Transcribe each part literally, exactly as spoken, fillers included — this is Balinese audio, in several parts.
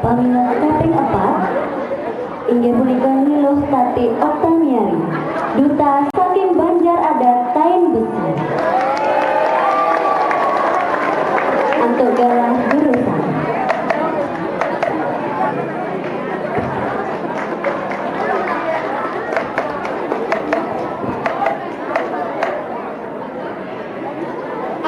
Paminut kaping epat, inggih punika Ni Luh Tati Oktamiari, duta saking Banjar Adat Tain Besi. Antuk galah jurusan.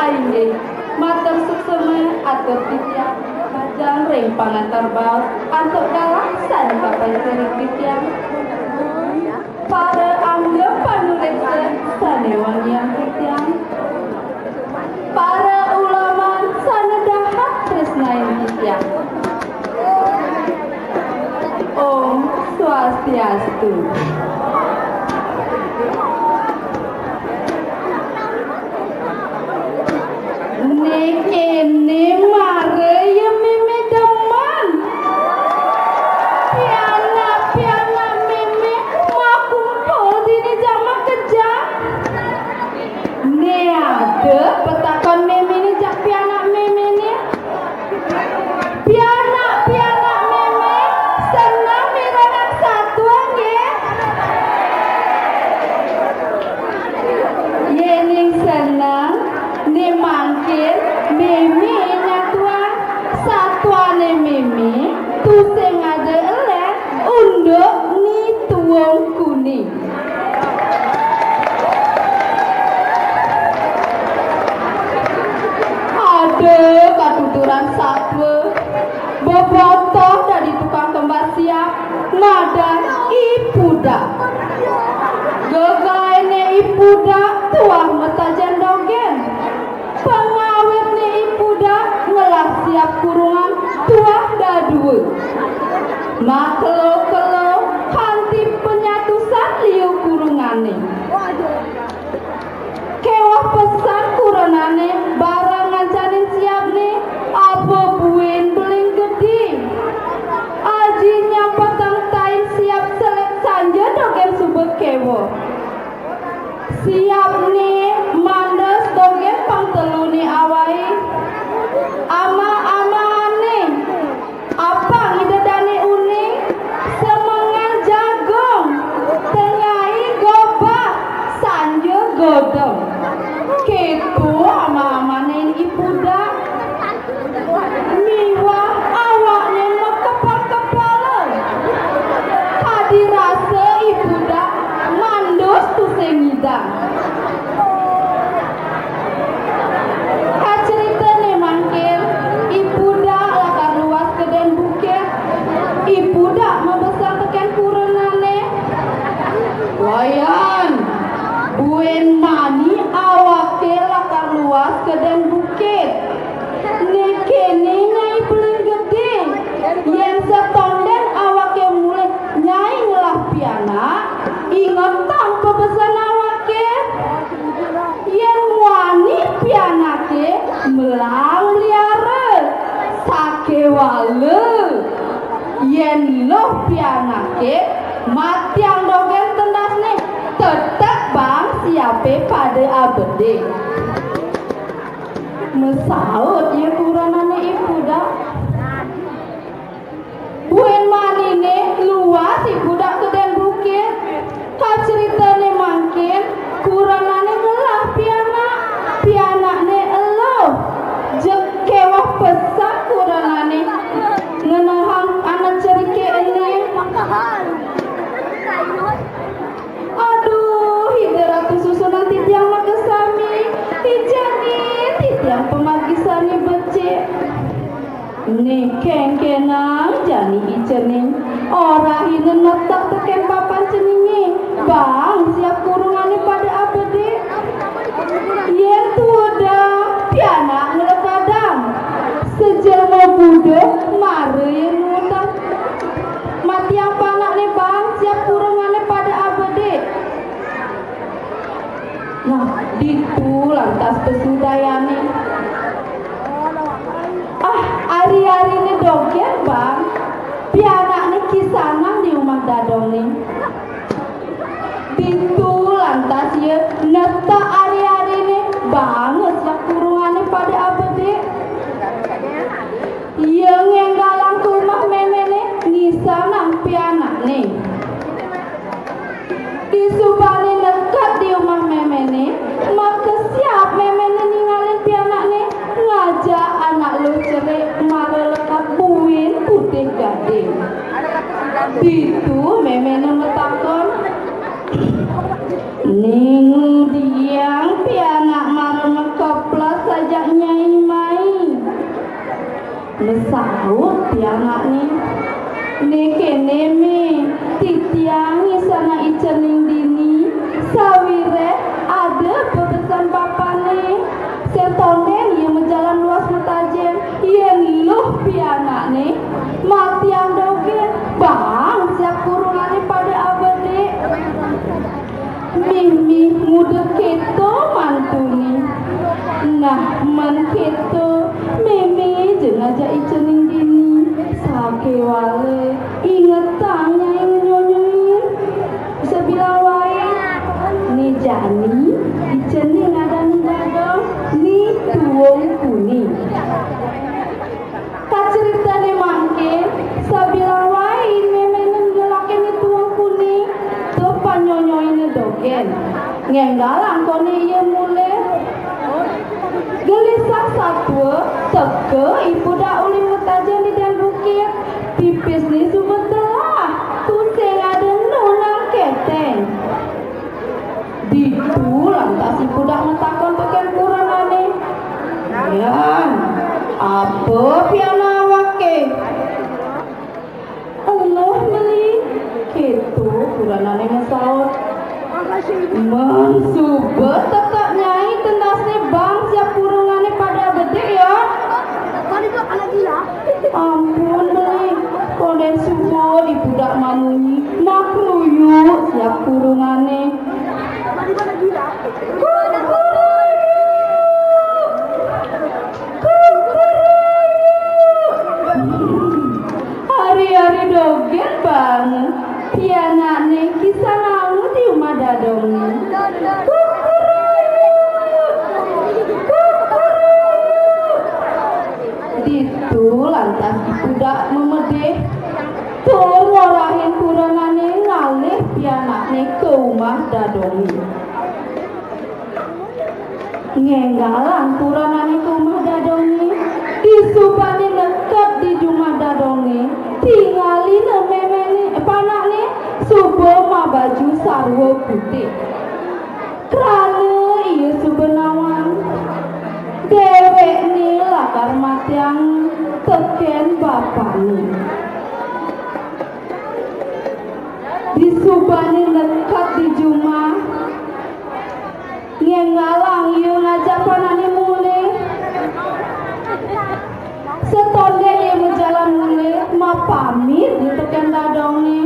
Inggih, matur suksma atur titiang majeng ring pangantar baos antuk galah sane kapaicen ring titiang. Para angga panureksa sane wangiang titiang. Para ulaman sane dahat tresnain titiang. Om Swastiastu. Niki ne mara ya meme demen. Pianak-pianak meme makumpul dini jamak kejang. Ne ada petakon meme ne jak pianak meme ne. Pianak-pianak meme, seneng mirengang satua nggih? Yening seneng, ne mangkin meme nyatuang satuane meme, tusing ada elen, unduk ni tuung kuning. Ada katuturan satua, bebotoh dadi tukang kembar siap, madan I Pudak. Gegaene I Pudak tuah matajen dogen. Pangawitne I Pudak ngelah siap kurungan tuah dadua. Makelo-kelo kanti panyatusan liu kurungane. Keweh pesan kurenane bareng ngancanin siapne, apa buin beling gede. Aji nyampetang tain siap selek sanja dogen suba keweh. Siapne mandes dogen pang telune awai. Ama-amane, apang ida dane uning, semengan jagung, tengahing gobak, sanja godong. Keto ama-amane I Pudak. Miwah awakne makepal-kepala. Kadi rasa I Pudak mandus tusing ngidang. Kacritane mangkin, I Pudak lakar luas keden bukit. I Pudak mabesen teken kurenane. Wayan, buin mani awake lakar luas keden bukit. Nekene Nyai Beling Gede, yen satonden awake mulih Nyai ngelah pianak, ingetang pabesen awake. Yen muani pianake, melang meliara, sakewala. Yen luh pianake, matiang dogen tendasne, tetek bang siape pada abede. Masaut ya kurenane I Pudak. Buin manine luas I Pudak keden bukit. Kacritane mangkin, kurenane ngelah pianak. Pianakne eluh. Jeg keweh pesan kurenane ngenehang anak cerike ene. Aduh, Ida Ratu susunan titiang makasami. Tijeni titiang pamargi sane becik. Nih kengkenang jani I Cening. Orahina netek teken papan ceninge. Bang siap kurungane pada abede. Yen tuuda pianak nglekadang. Sajelma buduh mara yen nuutang. Matiang panakne bang siap kurungane pada abede. Nah, ditu lantas pasudayane. Ah, ari-arine dogen, Bang. Pianakne kisanang di umah dadonge. Ditu lantas ia netek ari-arine banget sak kurungane pada abede. Ia ngenggalang ke umah men Teh Gading. Ditu méméné matakon, "Né ngudiang pianak mara makeplas ajak Nyai mai?" Masaut pianakné, "Né kéné, Mé, titiang isanak I Cening dini, sawiréh ada pabesan bapané." Sing tondén ia majalan luas matajén, yén luh pianakné, matiang dogén, baang siap kurungané pada abedik. Mimih nguda kéto mantuné. Nah, mén kéto, mémé ja ngajak I Cening dini, sakéwala ingetang Nyai ngenyonyoin. Sabilang waé, né jani, I Cening ngadanin dadong, né tuung kuning. Kaceritané mangkin, sabilang waé méméné ndelokang né tuung kuning, tuh panyonyoiné dogén. Ngénggalang koné ia mulih. Gelisah satua, teka I Pudak uli matajén di dén bukit. Pipisné suba telah, tusing ada nu nang kéténg. Ditu lantas I Pudak matakon tekén kurenané, "Yan, apa pianak awaké?" "Eluh, Beli," kéto kurenané masaut. "Mén suba tekek Nyai, tendasné baang siap kurungané pada bedik, ya." "Ampun, Beli, kondén suba I Pudak mamunyi, makruyuk siap kurungané." Kukuruyuk! Kukuruyuk! Ari-ari dogén baang, pianakné kisan anget di umah dadongné. Kukuruyuk! Kukuruyuk! Ditu lantas I Pudak mamedih, tur ngorahin kurenané ngalih pianakné ka umah dadongné. Ngénggalang kurenané ka umah dadongné, disubané neked di jumah dadongné, tingalina méméné, panakné suba mabaju sarwa putih. Krana ia suba nawang, déwékné lakar matiang tekén bapané. Disubané neked di jumah, ngénggalang ia ngajak panakné mulih. Satondén ia majalan mulih, mapamit ia tekén dadongné.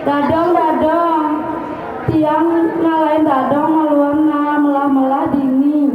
"Dadong, dadong, tiang ngalahin dadong maluan nah melah-melah dini."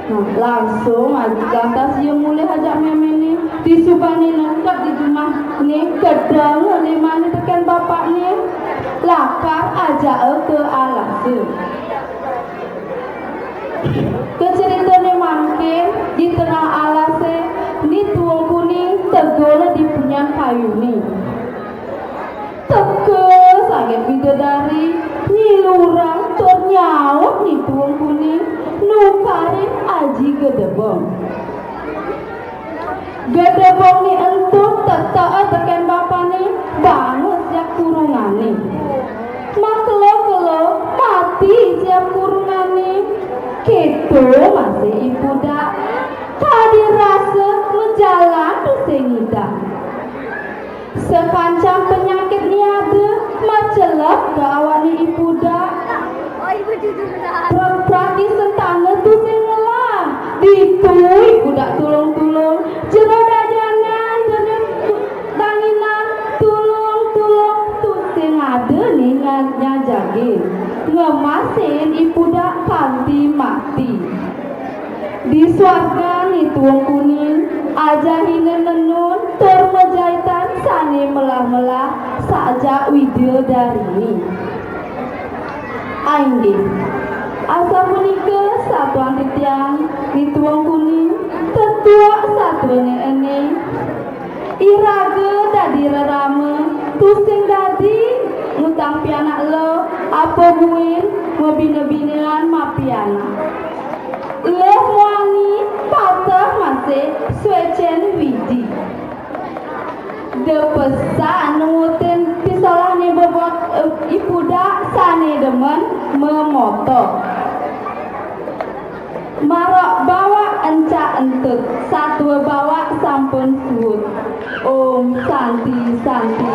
Nah, langsung aj-, lantas ia mulih ajak méméné. Disubané neked di jumahné, kedeng limané tekén bapakné, lakar ajaka ka alasé. Kaceritané mangkin, di tengah alasé, Ni Tuung Kuning teguna di punyan kayuné. Teka saget bidadari, nyilurang tur nyaut Ni Tuung Kuning, nukarin aji gedebong. Gedebongné ento teteka tekén bapané, baanga siap kurungané. Makelo-kelo mati siap kurungané. Kéto masih I Pudak. Kadi rasa majalan tusing ngidang. Sakancan panyakitné ada, macelep ka awakné I Pudak. Prak-prak di sentana tusing ngelah. Ditu I Pudak tulung-tulung. Jero dajanan, jero danginan, tulung-tulung, tusing ada né nga-, nyajagin. Ngemasin I Pudak kanti mati. Disuargan Ni Tuung Kuning, ajahiné nenun tur majaitan sané melah-melah saja widadariné. Inggih. Asapunika satuan titiang, Ni Tuung Kuning, tetuek satuané ené. Iraga dadi rerama, tusing dadi ngutang pianak lo, apa buin mabina-binaan mapianak. Luh muani pateh Sing Swécén Widi. Dé pesan nuutin pisolahné bobot, eh, ipuda sané demen memoto. Marok bawak encak entut, satua bawak sampun suud. Om Santi, Santi,